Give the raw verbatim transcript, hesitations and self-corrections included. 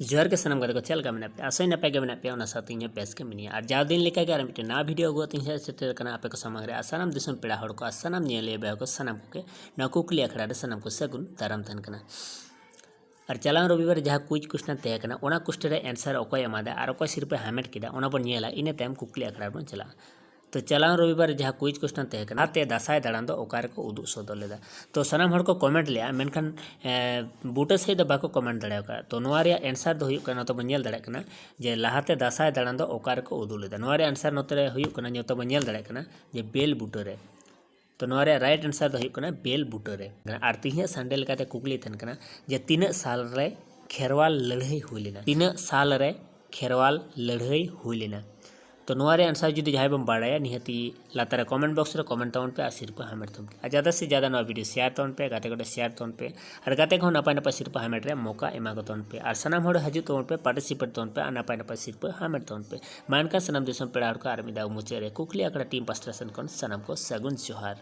ᱡᱚᱦᱟᱨ ᱜᱮ ᱥᱟᱱᱟᱢ ᱜᱟᱛᱮ ᱠᱚ, ᱪᱮᱫ ᱞᱮᱠᱟ ᱢᱮᱱᱟᱜ ᱯᱮᱭᱟ? ᱟᱥᱟᱧ ᱱᱟᱯᱟᱭ ᱜᱮ ᱢᱮᱱᱟᱜ ᱯᱮᱭᱟ, ᱚᱱᱟ ᱥᱟᱶᱛᱮ ᱤᱧ ᱦᱚᱸ ᱵᱮᱥ ᱜᱮ ᱢᱤᱱᱟᱹᱧᱟ᱾ ᱟᱨ ᱡᱟᱣ ᱫᱤᱱ ᱞᱮᱠᱟ ᱜᱮ ᱟᱨ ᱢᱤᱫᱴᱮᱱ ᱱᱟᱣᱟ ᱵᱷᱤᱰᱤᱭᱳ ᱟᱹᱜᱩ ᱠᱟᱛᱮ ᱤᱧ ᱦᱮᱡ ᱥᱮᱴᱮᱨ ᱟᱠᱟᱱᱟ ᱟᱯᱮ ᱠᱚ ᱥᱟᱢᱟᱝ ᱨᱮ᱾ ᱟᱨ ᱥᱟᱱᱟᱢ ᱫᱤᱥᱚᱢ ᱯᱮᱲᱟ ᱦᱚᱲ ᱠᱚ ᱟᱨ ᱥᱟᱱᱟᱢ ᱧᱮᱧᱮᱞᱤᱭᱟᱹ ᱵᱚᱭᱦᱟ ᱠᱚ ᱥᱟᱱᱟᱢ ᱠᱚᱜᱮ ᱱᱚᱣᱟ ᱠᱩᱠᱞᱤ ᱟᱠᱷᱲᱟ ᱨᱮ ᱥᱟᱱᱟᱢ ᱠᱚ ᱥᱟᱹᱜᱩᱱ ᱫᱟᱨᱟᱢ ᱛᱟᱦᱮᱱ ᱠᱟᱱᱟ᱾ ᱟᱨ ᱪᱟᱞᱟᱣ ᱨᱚᱵᱤᱵᱟᱨ ᱡᱟᱦᱟᱸ quiz question ᱛᱟᱦᱮᱸ ᱠᱟᱱᱟ, ᱚᱱᱟ question ᱨᱮ answer ᱚᱠᱚᱭ ᱮᱢᱟᱫᱟ ᱟᱨ ᱚᱠᱚᱭ ᱥᱤᱨᱯᱟᱹ ᱦᱟᱢᱮᱴ ᱠᱮᱫᱟ, ᱚᱱᱟ ᱵᱚᱱ ᱧᱮᱞᱟ, ᱤᱱᱟᱹ ᱛᱟᱭᱚᱢ ᱠᱩᱠᱞᱤ ᱟᱠᱷᱲᱟ ᱨᱮᱵᱚᱱ ᱪᱟᱞᱟᱜᱼᱟ᱾ ᱛᱚ ᱪᱟᱞᱟᱣ ᱨᱚᱵᱤᱵᱟᱨ ᱡᱟᱦᱟᱸ quiz question ᱛᱟᱦᱮᱸ ᱠᱟᱱᱟ, ᱞᱟᱦᱟᱛᱮ ᱫᱟᱸᱥᱟᱭ ᱫᱟᱬᱟᱱ ᱫᱚ ᱚᱠᱟ ᱨᱮᱠᱚ ᱩᱫᱩᱜ ᱥᱚᱫᱚᱨ ᱞᱮᱫᱟ? ᱛᱚ ᱥᱟᱱᱟᱢ ᱦᱚᱲ ᱠᱚ comment ᱞᱮᱜᱼᱟ, ᱢᱮᱱᱠᱷᱟᱱ ᱮᱸ, ᱵᱩᱴᱟᱹ ᱥᱮᱫ ᱫᱚ ᱵᱟᱠᱚ comment ᱫᱟᱲᱮ ᱟᱠᱟᱫᱼᱟ᱾ ᱛᱚ ᱱᱚᱣᱟ ᱨᱮᱭᱟᱜ answer ᱫᱚ ᱦᱩᱭᱩᱜ ᱠᱟᱱᱟ, ᱱᱚᱛᱮ ᱵᱚᱱ ᱧᱮᱞ ᱫᱟᱲᱮᱭᱟᱜ ᱠᱟᱱᱟ ᱡᱮ ᱞᱟᱦᱟᱛᱮ ᱫᱟᱸᱥᱟᱭ ᱫᱟᱬᱟᱱ ᱫᱚ ᱚᱠᱟ ᱨᱮᱠᱚ ᱩᱫᱩᱜ ᱞᱮᱫᱟ᱾ ᱱᱚᱣᱟ ᱨᱮᱭᱟᱜ answer ᱱᱚᱛᱮ ᱨᱮ ᱦᱩᱭᱩᱜ ᱠᱟᱱᱟ, ᱱᱚᱛᱮ ᱵᱚᱱ ᱧᱮᱞ ᱫᱟᱲᱮᱭᱟᱜ ᱠᱟᱱᱟ ᱡᱮ ᱵᱮᱞ ᱵᱩᱴᱟᱹ ᱨᱮ᱾ ᱛᱚ ᱱᱚᱣᱟ ᱨᱮᱭᱟᱜ right answer ᱫᱚ ᱦᱩᱭᱩᱜ ᱠᱟᱱᱟ ᱵᱮᱞ ᱵᱩᱴᱟᱹ ᱨᱮ᱾ ᱟᱨ ᱛᱮᱦᱮᱧᱟᱜ Sunday ᱞᱮᱠᱟᱛᱮ ᱠᱩᱠᱞᱤ ᱛᱟᱦᱮᱱ ᱠᱟᱱᱟ ᱡᱮ ᱛᱤᱱᱟᱹᱜ ᱥᱟᱞ ᱨᱮ ᱠᱷᱮᱨᱣᱟᱞ ᱞᱟᱹᱲᱦᱟᱹᱭ ᱦᱩᱭ ᱞᱮᱱᱟ? ᱛᱤᱱᱟᱹᱜ ᱥᱟᱞ ᱨᱮ ᱠᱷᱮᱨᱣᱟᱞ ᱞᱟᱹᱲᱦᱟᱹᱭ ᱦᱩᱭ ᱞᱮᱱᱟ? ᱛᱚ ᱱᱚᱣᱟ ᱨᱮᱭᱟᱜ answer ᱡᱩᱫᱤ ᱡᱟᱦᱟᱸᱭ ᱵᱚᱱ ᱵᱟᱲᱟᱭᱟ, ᱱᱤᱦᱟᱹᱛᱤ ᱞᱟᱛᱟᱨ ᱨᱮ comment box ᱨᱮ comment ᱛᱟᱵᱚᱱ ᱯᱮ ᱟᱨ ᱥᱤᱨᱯᱟᱹ ᱦᱟᱢᱮᱴ ᱛᱟᱵᱚᱱ ᱯᱮ᱾ ᱟᱨ ᱡᱟᱫᱟ ᱥᱮ ᱡᱟᱫᱟ ᱱᱚᱣᱟ ᱵᱷᱤᱰᱤᱭᱳ share ᱛᱟᱵᱚᱱ ᱯᱮ, ᱜᱟᱛᱮ ᱠᱚᱴᱷᱮᱱ share ᱛᱟᱵᱚᱱ ᱯᱮ, ᱟᱨ ᱜᱟᱛᱮ ᱠᱚᱦᱚᱸ ᱱᱟᱯᱟᱭ ᱱᱟᱯᱟᱭ ᱥᱤᱨᱯᱟᱹ ᱦᱟᱢᱮᱴ ᱨᱮᱭᱟᱜ ᱢᱚᱠᱟ ᱮᱢᱟ ᱠᱚ ᱛᱟᱵᱚᱱ ᱯᱮ᱾ ᱟᱨ ᱥᱟᱱᱟᱢ ᱦᱚᱲ ᱦᱤᱡᱩᱜ ᱛᱟᱵᱚᱱ ᱯᱮ, participate ᱛᱟᱵᱚᱱ ᱯᱮ ᱟᱨ ᱱᱟᱯᱟᱭ ᱱᱟᱯᱟᱭ ᱥᱤᱨᱯᱟᱹ ᱦᱟᱢᱮᱴ ᱛᱟᱵᱚᱱ ᱯᱮ᱾ ᱢᱟ ᱮᱱᱠᱷᱟᱱ ᱥᱟᱱᱟᱢ ᱫᱤᱥᱚᱢ ᱯᱮᱲᱟ ᱦᱚᱲ ᱠᱚ ᱟᱨ ᱢᱤᱫ ᱫᱷᱟᱣ ᱢᱩᱪᱟᱹᱫ ᱨᱮ ᱠᱩᱠᱞᱤ ᱟᱠᱷᱲᱟ team ᱯᱟᱥᱴᱟ ᱥᱮᱱ ᱠᱷᱚᱱ ᱥᱟᱱᱟᱢ ᱠᱚ ᱥᱟᱹᱜᱩᱱ ᱡᱚᱦᱟᱨ᱾